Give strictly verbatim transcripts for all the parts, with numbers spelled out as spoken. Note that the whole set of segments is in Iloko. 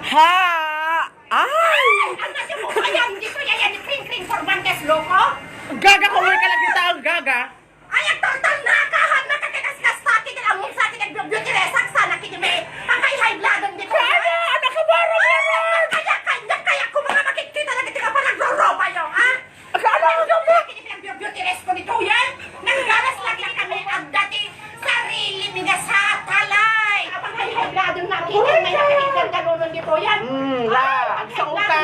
Ha! Ay! Ay, ang dati mo, ayan, dito, ayan, ni Kring Kring Formantes, loko. Gaga, kung may kalagita ang gaga. Ay, agtortal na ka, han na ka, kay kaskas sa akin, ang mong sa akin, ang beauty resak, sana kini may pang-high-high blood, ang dito. Kaya, anak ka, baro, baro. Kaya, kaya, kaya, kung mga makikita na kita ka pa nagroropa yun, ha? Agka-, ano ka ba? Kini pinag-beauty rest ko nito yan. Nanggaras lang lang kami agdati sarili mi nga satalay. Apang kalihablado na kita, may nakakita kanunon dito yan. Hmm, la, ang sauka.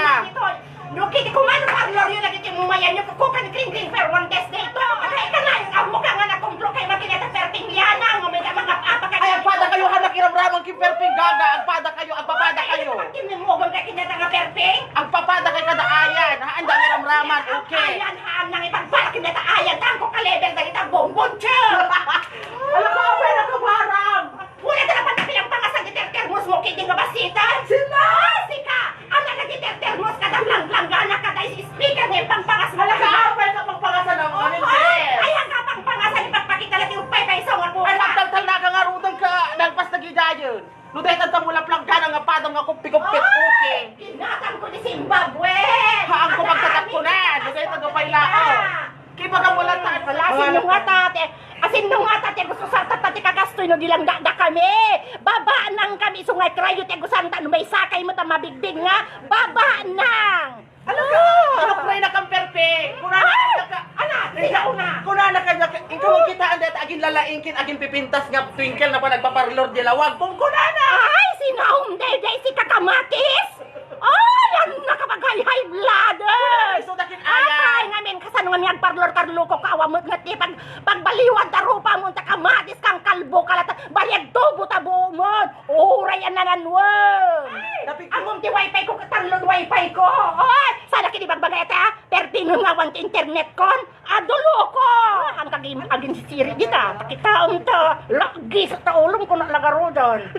No, kiti ko man, parlor yun, nagiti mo mayan yun, kukukan kring kring per one test dito. Ay, ka na, ang mukha nga nakumplo kay Makineta Perpingliana, nga may mga apa ka. Ay, agpada kayo, ha, nakiramraman ki Perping, gaga, agpada kayo, agpapada kayo. Ay, pag tinumogon ka kineta nga Perping? Agpapada kay kada ayan, ha? Anda nga ramraman, okay. Ayan, haan nang ipagpalaki na ta ayan, tangko ka level na kita, bongbong, chur! Ala ka, apay na kabarang! Wala ka naman na kayang pangasan di tertermos mo, kiding nga basitan? Sino? Ah, sika! Anak na di tertermos, kadang langlanggana ka, dahil si speaker na yung pangpangas mo. Ala ka, apay ka pangpangasan ang mga. Ay, ang kapangpangasan, ipagpakita na ti upay, paisaw nga po. Ay, magtaltal na ka nga rudang ka, nagpas na gidayon. No dayta ta mulaplag gana nga padam nga kuppikuppit, okay. Ginatan ko ni Zimbabwe! Haan ko pagtatakko na, no dayta gapay laang. Kibaga mo lang ta. Wala, sino nga ta, te? Asin no nga ta, te, gusto sa ta, ta, te, kagastoy, no, di lang da, da kami. Baba nang kami, isu nga krayo, te, gusto ta, no, may sakay mo, ta, mabigdig nga. Baba nang! Ano ka? Ano ka na kan Perping? Kunana ka. Ana, ikaw na. Kunana ka, ikaw ang kitaan deta agin lalaing kin agin pipintas nga twinkle na pa nagpaparlor di lawag. Kung kunana. Ay, sinaom dayday si kakamatis? Ay, ang nakapag-high blooders! Isu dakin ayan. Ay, ngamin, kasano nga agparlor karloko ka, awa mo nga ti pag, pagbaliwad ta rupa mo, ta kamatis kang kalbo ka lata, bayag tubo ta buo mo. Uray a nananwen! Ay! Napig- Ammom ti wifi ko, katarlon wifi ko! Oy! Sana kini bagbaga ita, ah! Perpingon nga awan ti internet kon! Adolo ko! Ang kagim-, agin sisiri dita, pakitaon ta! Lagi sa taulong ko na lagarodan!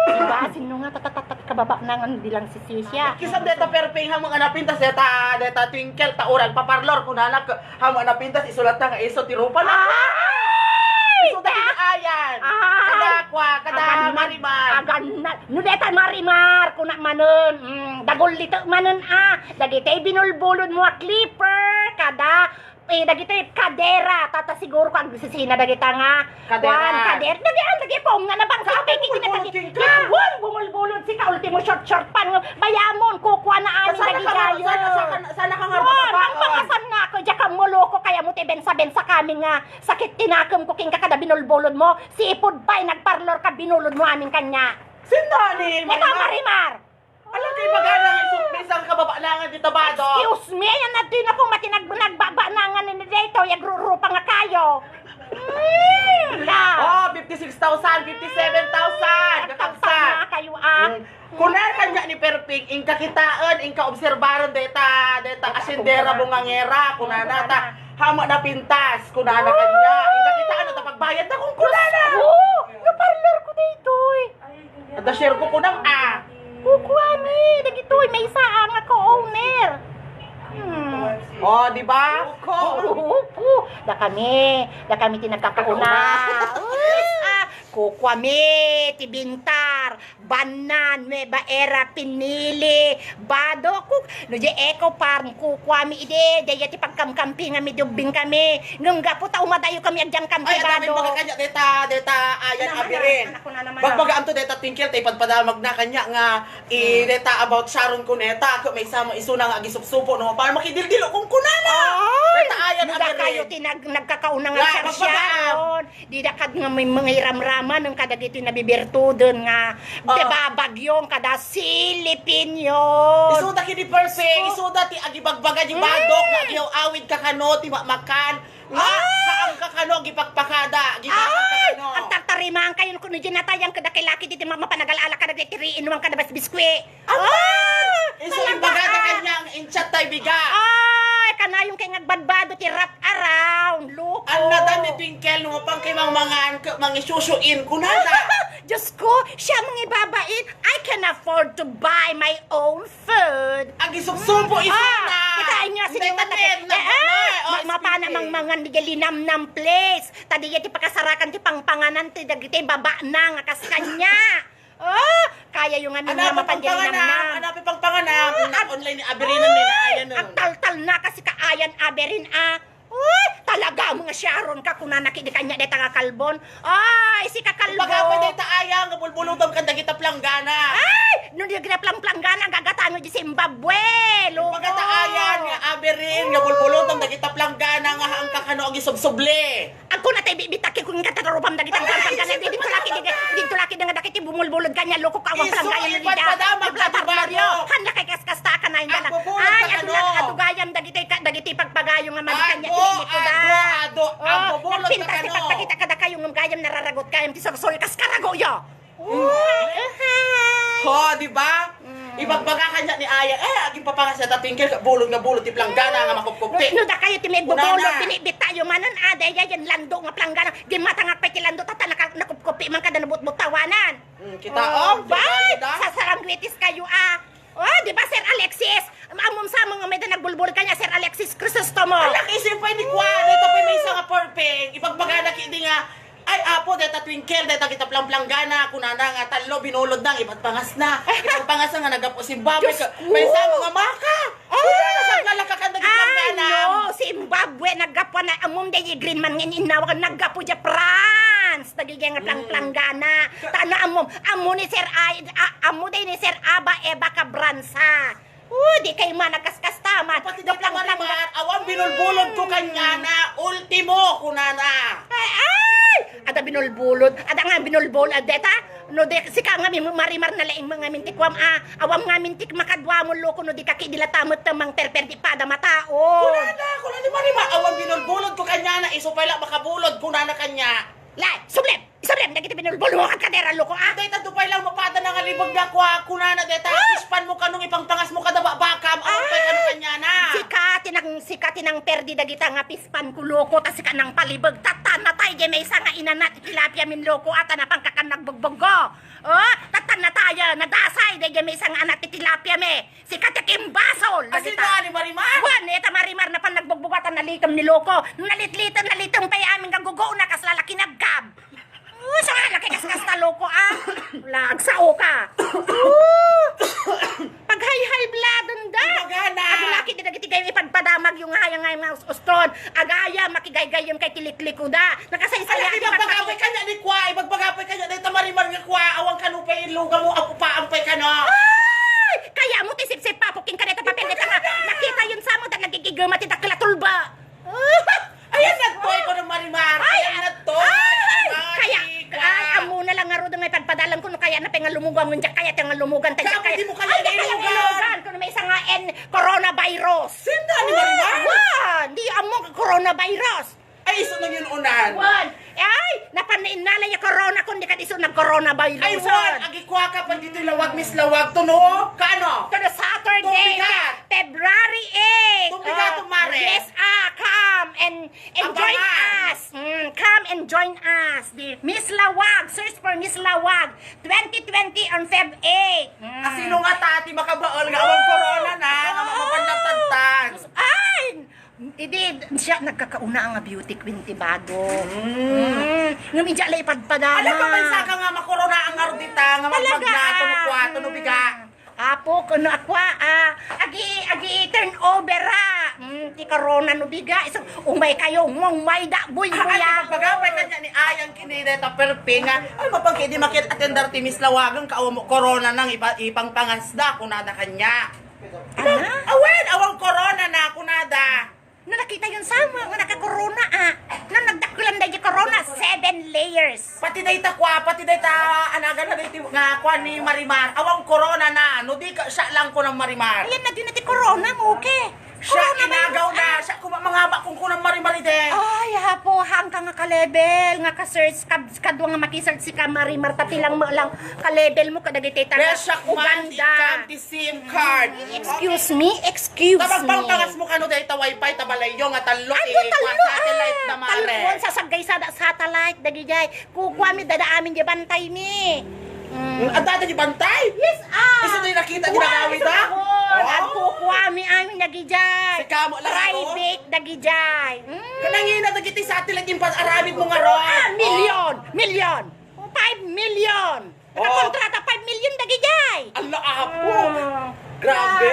Diba? Sino nga tatatatat kababa na nga bilang si Sisya? Kisan deta Perping, ha, mga napintas deta, deta Twinkle, ta urag paparlor, kunana, Amo a napintas, isulat na nga isu ti rupa na. Ay! Isu dagiti ayan. Ay! Kada kwa, kada agan na, Marimar. Agan na. No deta Marimar, kuna manen, mm, dagulli to manen, ah. Dagiti binulbulod mo a clipper, kada, eh, dagiti kadera, tata siguro ko agsisina dagita nga. Kadera. Kuan, kader-, dagi-, ah, dagi-, pong nga nabangsa, sa akin, kay kini bumulbulod, dagi-, king ka. Yan, bumulbulod, si kaultimo short-short pan, bayamon, kukuha na amin, sana ka nga, dagi-, sana, sana, sana ka nga, wan, babaon. Ang pangasan na ako, diya ka mo, loko, kaya mo, ti bensa-bensa kami nga, sakit tinakem ko, king ka kada binulbulod mo, sipod pay, nagparlor ka, binulod mo amin kanya. Sino ni Ikaw, Marimar? Marimar! Ala, kay bagana nga isu-, isang kababanangan ti tabado. Excuse me, yan na din ako, mati nag-, nagbabanangan ni daytoy, agrurupa nga kayo. Mm, la. Oh, fifty-six thousand, fifty-seven thousand, kakabsat. Tagsa na kayo, ah. Mm. Kunana kanya ni Perping, inka kitaen, inka obserbaran, deta, deta asendera bungangera, kunana ta, hama na pintas, kunana kanya. Inka kitaen, ta pagbayad na kung kunana. Oh, naparlor ko daytoy. Adda share ko kunam, ah. Kukuami, dagitoy, maysa nga co-owner. Hmm. Oh, di ba? Ko, ko. Da kami, da kami ti nagkakauna. Nagkakauna. Uy, ah, kukuami, ti Bintar, Banan, Nueva Era, Pinili, Bado, ku-, no, di Eco Park, kukuami idi, dayta ti pagkamkampi nga midubbing kami. Ngem gapu ta umadayo kami agyan kampi, Bado. Ay, adda may baga kanya, deta, deta, ayan, abirin. Anak ko na naman, ah. Bagbaga anto, deta, Twinkle, tay padpadamag na kanya nga, i-, deta about Sharon Cuneta, ko may sama isuna nga agisupsupo, no, para makidildilo kung kunana. Ay! Deta, ayan, abirin. Kayo ti nag-, nagkakauna nga Sharon. Dida kad nga may mga iramraman ng kadagiti nabibirtuden nga babagyo, kada silipinyo. Isuda kini Perse, isuda ti agibagbaga di badok nga agiaw-awid kakano ti makmakan. Nga, haan kakano, agipakpakada, agibasag kakano. Agtartarimaan kayo, kuno di natayang kada kay laki di ti ma-, mapanagala-ala kada di tiriin, kada bas biskwit. Isu imbagada kanya nga in-chat tay biga. Ay, kanayon kay nga agbadbado ti wrap around, loko. Ang nadam ni Twinkle, no, pang kay mangmangan, k-, mangisusuin, kunada. Diyos ko, siya mangibabait. I can afford to buy my own food. Agisupsupo, isuna. Kita inyo, sige, mapana mangmangan, di linamnam, please. Tadi ti pakasarakan, ti pangpanganan, ti dagiti baba na nga kas kanya. Oh, Ayayo nga Ana, nga mapandirinam pagpanganam, na. Ana, pagpanganam. Ah, Nag-online ni Aberin, ay, ni Ayan, no? Agtaltal na kasi ka Ayan Aberin, ah. Uy, talaga mo nga Sharon ka, kunana kidi kanya deta nga kalbon. Ay, si kakalbon. Baga pa deta Ayan, nga bulbulutom kan dagita planggana. Ay, no di gina plang-planggana, gagatan no di Zimbabwe. Loko. Baga ta Ayan, nga Aberin, nga bulbulutom dagita planggana, nga ang kakano agi subsubli. Agko na tay bibitaki kun nga tatarupam dagiti Ay, agkangkang ay, kana, di, dito laki, di, dito laki nga dakiti bumulbulod kanya, loko ka, awan Isu, pang gayam na ipadpadama dida. Nagtatarlo ka, Mario. Handa kay kaskasta ka na, inda lang. Agbubulod Ay, ka, adu kano? na, adu gayam dagiti ka, dagiti pagpagayo nga madi kanya, Adu, inikot da. adu, adu, Oh, agbubulod ka, nagpintas ti kano? pagpakita kada kayo, ngem gayam nararagot kayam ti sursuri, kas karago yo. Ho, di ba? Mm. Ibagbaga kanya ni Aya, eh, aging papangas na ta Twinkle, bulod nga bulod ti planggana nga makupkupi. No, no, dakayo ti magbubulod, Kunana. binibit tayo manen, ah, dayay, yan lando nga planggana. Gimatangak pa ti lando, tata, naka-, nakupkupi man kada nabutbutawanan. Mm, kita, Oh, oh, bay, kita. Sasarangwitis kayo, ah. Oh, di ba, Sir Alexis? Amom sa mo nga may da nagbulbul kanya, Sir Alexis Crisostomo. Anak, isip pa, hindi kwa, dito pa may isa nga perfect. Ibagbaga na kidi nga, Ay, apo, deta Twinkle, deta kita plangplanggana, kunana nga tallo, binulod na, ipagpangas na. Ipagpangas na nga naggapu Zimbabwe. Diyos ko! May sama nga maka! Ay! Wala na sa kalakakan na Ay, giplanggana. no! Zimbabwe, naggapu na, amom day green man nga inawag, naggapu di France! Dagiti nga Mm. plangplanggana. Tana amom, amo ni Sir Ay, a-, amo day ni Sir Aba Eva Cabranza. Oh, di kay man, nagkaskasta man. Pati di Di pang Marimar, awan binulbulod ko kanyana, ultimo, kunana. Ay, ay! Ada binulbulod, ada nga binulbulod, deta? No, di, sika nga, mi-, Marimar na laing mga mintik, wam, ah, awam nga mintik, makadwa mo, loko, no, di ka ki, di lata mo, tamang perper, di pada mataon. Kunana, kunana ni Marimar, awan binulbulod ko kanyana, isu pay la makabulod, kunana kanya. Lay, sublem! Isabem dagiti binulbul mo kat kadera, loko, ah! Dayta dupay lang mapada na nga libeg na kua, kunana dayta, Ah! pispan mo kanong ipangpangas mo kada bakbakam, awan pay Ah! kano kanyana. Sika ti nang, sika ti nang perdi dagita nga pispan ko, loko, ta sika nang palibeg, tatan natay, di maysa nga inana ti tilapia min, loko, ata napangkakan nagbugbuggo. Oh, tatan natay, nadasay, di maysa nga anak ti tilapia mi. Sika ti kimbasol, Asin dagita. na ni Marimar? Wan, ita Marimar, napan nagbugbugatan, nalikem ni loko. Nalitliten, nalitem pay amin nga gugo na, kas lalaki nagkab. Oh, sa nga, laki kas kasta loko, ah. Wala, agsao ka. Oh. Pag-high-high blood, anda. Ibagana. Adu laki di dagiti gayam ipadpadamag yung hayang nga mga us-, uston. Agaya, makigaygayyem kay ti liklikuda. Nakasaysaya Ala, ti ibagbaga pagpakita. pay kanya ni Kwa, ibagbaga pay kanya dayta Marimar nga Kwa, awan kano pay iluga mo, apupaam pay kano. Ay! Kaya mo ti sipsip pa, puking ka dayta papel dayta nga. Nakita yun sa mo, da nagigigema ti dakkel a tulba. Ayan na to, ikaw ng Marimar. Ay, Ayan na to. ay, Ay, kaya, ay, Kwa. ay, amo na lang nga rod nga ipadpadalan ko, no kaya na pay nga lumuga mo, diyak kaya ti nga lumugan, ta diyak Sabi, kaya. di mo kaya Ay, diyak kaya ilugan. ilugan, kuno maysa nga en coronavirus. Sino ni Marimar? Wan, di amo nga coronavirus. Ay, isu nang yun unan. Wan. Ay, napan na innala ya corona kun di ka isu nag-coronavirus. Ay, wan. Agikua ka pa dito lawag, Miss Lawag. Tuno? Kano? Kada Saturday, Tubigat. February eight. Tubigat, Oh, Mare. yes, ah, come and, and join Abangan. us. Mm, come and join us. The Miss Lawag, search for Miss Lawag, twenty twenty on Feb eight. Mm. Asino nga tati makabaol nga awan corona na, nga Oo. mapapanlatagtan? Ay! Idi, siya nagkakauna nga beauty queen ti bago. Mm. Mm. Ngem idiay la ipadpadama. Ala, papansa ka nga makorona ang ngarud dita, nga Talaga? magmagna, tuno kua, tuno biga. Apo, kuno akua, ah, agi, agi turnover, ah. Mm, ti corona no biga. Isu, umay kayo, umay da, buy, Ah, buya. Ati, magpagapay kanya ni Ayang kini deta perping, ah. Ay, mapangki di makit atender ti Miss Lawagan, ka, um, corona nang ipa-, ipangpangasda, kunada kanya. Ana? Awen, awan corona na, kunada. No, nakita yun sa mga nga nakakorona, ah. No, nagdakkelan da di corona, seven layers. Pati dayta kua, pati dayta anagan na dayti nga kua ni Marimar. Awan corona na, no di ka, siya lang ko ng Marimar. Ayan na din na ti corona mo, okay. Siya Corona inagaw virus, na, ah. siya kuma-, mangaba kung kunang Marimar ide. Ay, hapo, hangka nga ka-level, nga ka-search, ka-, kadwa nga maki-search si ka Marimar, tati lang mo lang ka-level mo, kadagiti ta Yes, siya kuman, Uganda. Ikam, ti SIM card. Excuse me, excuse me. Tabagpangpangas mo kano dayta wifi, ta balayyo nga tallo, Ay, ti tallo, kua satellite ah! na, mare. Tallo, sa saggay sa da-, satellite, dagijay. Kukua mi, dada amin, di bantay mi. Mm. Adda, adda di bantay? Yes, ah. Isu di nakita, Kua, ginagawi isu da? Kua. Oh. Agkukua mi, amin, dagijay. Sika mo lang, oh. Private, dagijay. Mm. Kanangina, dagiti satellite, yung pag-aramid mo nga ron. Ah, million, Oh. million. Five million. Oh. Nakakontrata, five million, dagijay. Grabe.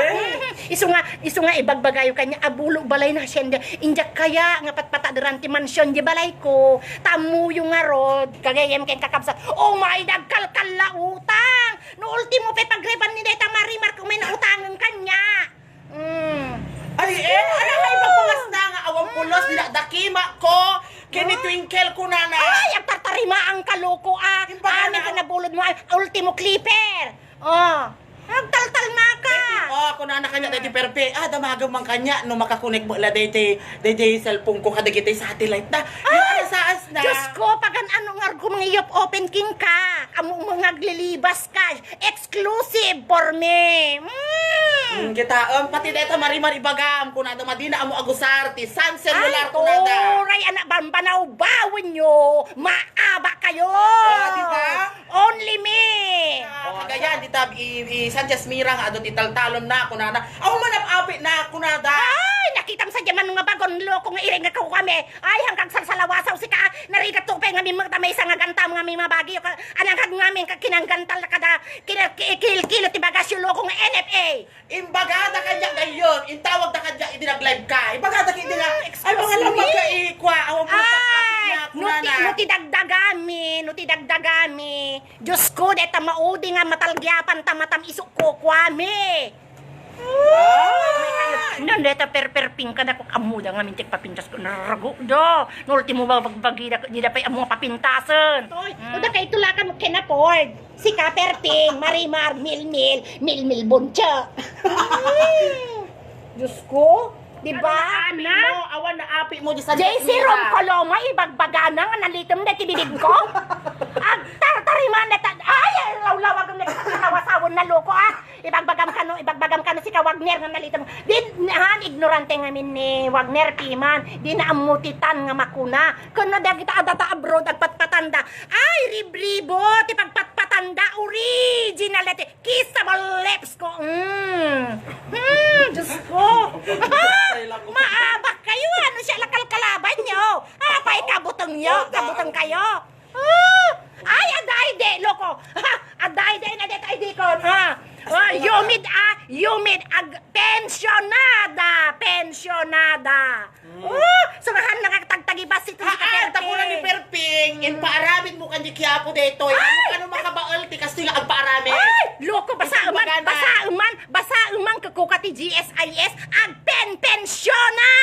Isu nga, isu nga ibagbagayo kaniak a bulo balay na hacienda. Indiak kaya nga patpataderan ti mansion di balayko. Ta ammoyo ngarud, gagayyem ken kakabsat. Oh my, nagkalkal la utang. No ultimo pay pagreban ni dayta Marimar, kung may nautangen kaniak. Mm. Ay, eh, ano nga ibagbagana nga awan pulos, dinakdakima ko, ken ni Twinkle kunana. Ay, agtartarimaanka, loko, ah. Imbagana. Amin ka nabulod mo, ah, ultimo clipper. Oh. Agtaltalmaka. Daydi, oh, kunana kaniak, daydi Perping. Ah, damagem man kaniak no makakonek met la daydi, daydi cellphone ko kadagiti satellite na. Ay, saas na. Diyos ko, pagan-ano ngarud ko mangiyop open kenka. Ammo nga aglilibas ka. Exclusive for me. Mm. Mm, kitaem, pati dayta Marimar ibagam, kunada, madina ammo agusar ti Sun Cellular, kunada. Ay, turay, anak, bambanaw bawenyo. Maabak kayo. Oh, di ba? Only me. Ah, kagayan, dita, i, i Sanchez Mira nga adu ti taltalon na, kunana. Awan man ap-api na, kunada. Ay, nakitam sa diay man nga bagon loko nga iring nga kukami. Ay, hanggang salsalawasaw sika, ah. Narigat to pay nga mimang ta maysa nga gantam nga mimabagi. Ka, anang kad ngamin ka kinanggantal na kada, kina-, ki-, kil-, kilo ti bagas yung loko nga N F A. Imbagada kaniak gayyem, intawagda kaniak idi nag-live ka. Imbagada kaniak idi nga, ay, mga lamag ka, ikwa, awan mo nagpapakit na, no ti, kunana. No ti dagdagami, no ti dagdagami. Diyos ko, deta maudi nga matalgiapan ta matam isu kukuami. Ay! Nan deta Perping kada ko ammoda ngamin ti agpapintas ko. Narago da. No ultimo bagbagi da, di da pay ammo nga papintasen. Toy, uda kay tulakan mo can afford. Sika, Perping, Marimar, Milmil, Milmil Boncha. Mm. Diyos ko, di ba? Awan na api mo, awan na api mo, di sa J C Rom Coloma, ibagbagana nga nalitem na ti bibig ko. Agtartariman na ta-, ay, ay, lawlawag na ta-, tawasawan na loko, ah. Ibagbagam kano, ibagbagam kano, sika Wagner nga nalitem. Di, han, ignorante ngamin ni Wagner, piman. Di na ammo ti tan nga makuna. Kano dagita adata abroad, agpatpatanda. Ay, ribribo, ti pagpatpatanda, original na ti kissable lips ko. Mm. Mm, Diyos ko. Maabak kayo, ano siya, lakalkalaban nyo? Ah, pay kabuteng nyo, kabuteng kayo. Ah, ay, adda I D, loko. Ha, adda I D, na det I D ko. Ha. Oh, humid, ah, humid, ag-, pensionada, pensionada. Oh, so nga han nakatagtagibas ito si Kaperping. Haan, ta kuna ni Perping, impaaramid mo kaniak daytoy. Ano, ano makabael ti kastoy nga agpaaramid? Ay, loko, basa man, basa man, basa man, kukuka ti G S I S, agpenpensiona!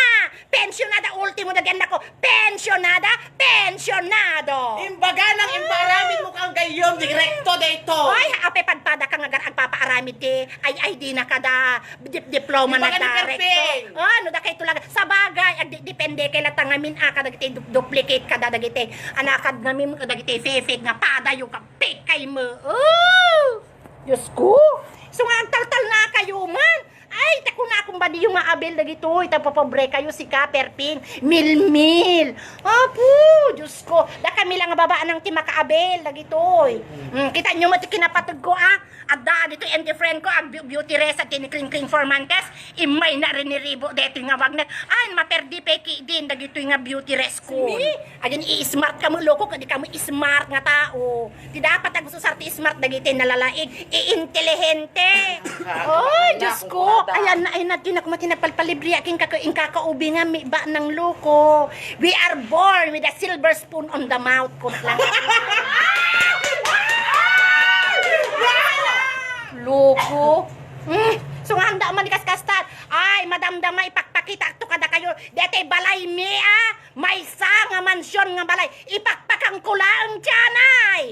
Pensionada, ultimo, dagyan nako, pensionada, pensionado! Imbagana nga impaaramid mo kan gayyem, direkto daytoy. Ay, apay padpada ka nga agar agpapaaramid ti I I D na kada Dip-, diploma na. Imbagana, Director. Perping. Ah, no, dakay tulaga. Sabagay, agdi-, depende kay latta ngamin, ah, kadagiti du-, duplicate kada dagiti. Anakad ngamin, kadagiti fake nga padayo ka, fake kay mo. Oh! Diyos ko! So nga, agtaltal na kayo man. Ay, ta kuna akong badiyo nga abil dagitoy, ta popobre kayo, sika, Perping, Milmil. Apo, Diyos ko. Da kami lang nga babaanang ti makaabil dagitoy. Mm, kita nyo mo ti kinapateg ko, ah. Adda ditoy M D friend ko, ag beau-, beauty rest, ag tinikling-kling for months, immay na riniribo deti nga Wagner. Ay, maperdi pay ki din, dagitoy nga beauty rest ko. Sini? Agin i-smart kamo, loko, kadi kamo smart nga tao. Ti dapat agsusar ti smart, dagiti nalalaig, i-intelihente. Oy, Diyos ko. Ayan na, ay na, di na kumatinapalpalibri, akin kaka-, inkakaubi nga, mi, ba, nang loko. We are born with a silver spoon on the mouth, kot lang. Loko. Mm, so nga handa man di kaskastan. Ay, madamdama, ipakpakita to kada kayo. Dete balay mi, ah. Maysa nga mansion nga balay. Ipakpakang kulaeng ti anay.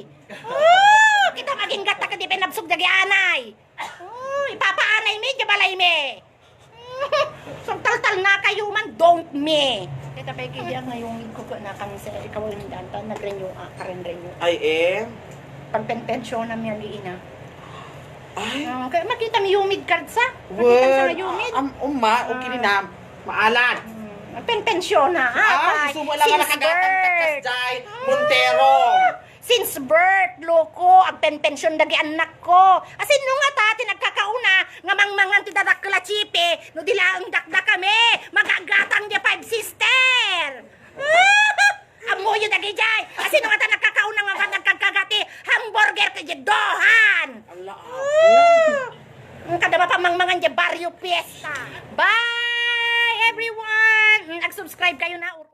Oh, kita maging gata ka di pinabsog dagi anay. Oh, ipapaanay mi, di balay mi. Sugtaltal na kayo man, don't me. Kita pa ikidya nga yung ko na kang sa ikaw yung danta, nag-renew, ah, karen renew. Ay, eh. Pagpenpensyona mi ang ina. Ay. Ah, kaya makita mi humid card sa. Makita sa humid. Am, uma, okay na. Maalat. Hmm. Penpensyona, ah, ah, gusto mo lang since nakagatang birth. Katas, Jai Montero. Since birth, loko, agpenpensyon dagi annak ko. Asin no nga ta, ti nagkakauna, nga mangmangan ti dadakkel a tsipi, no di laeng dakdakami, magagatang di five sister. Ammoyo dagi jay. Asin no nga ta nagkakauna nga nagkagkagati, hamburger ka di dohan. Ala, apo. Ang kada mapamangmangan Fiesta. Bye, everyone! Mm, ag-subscribe kayo na.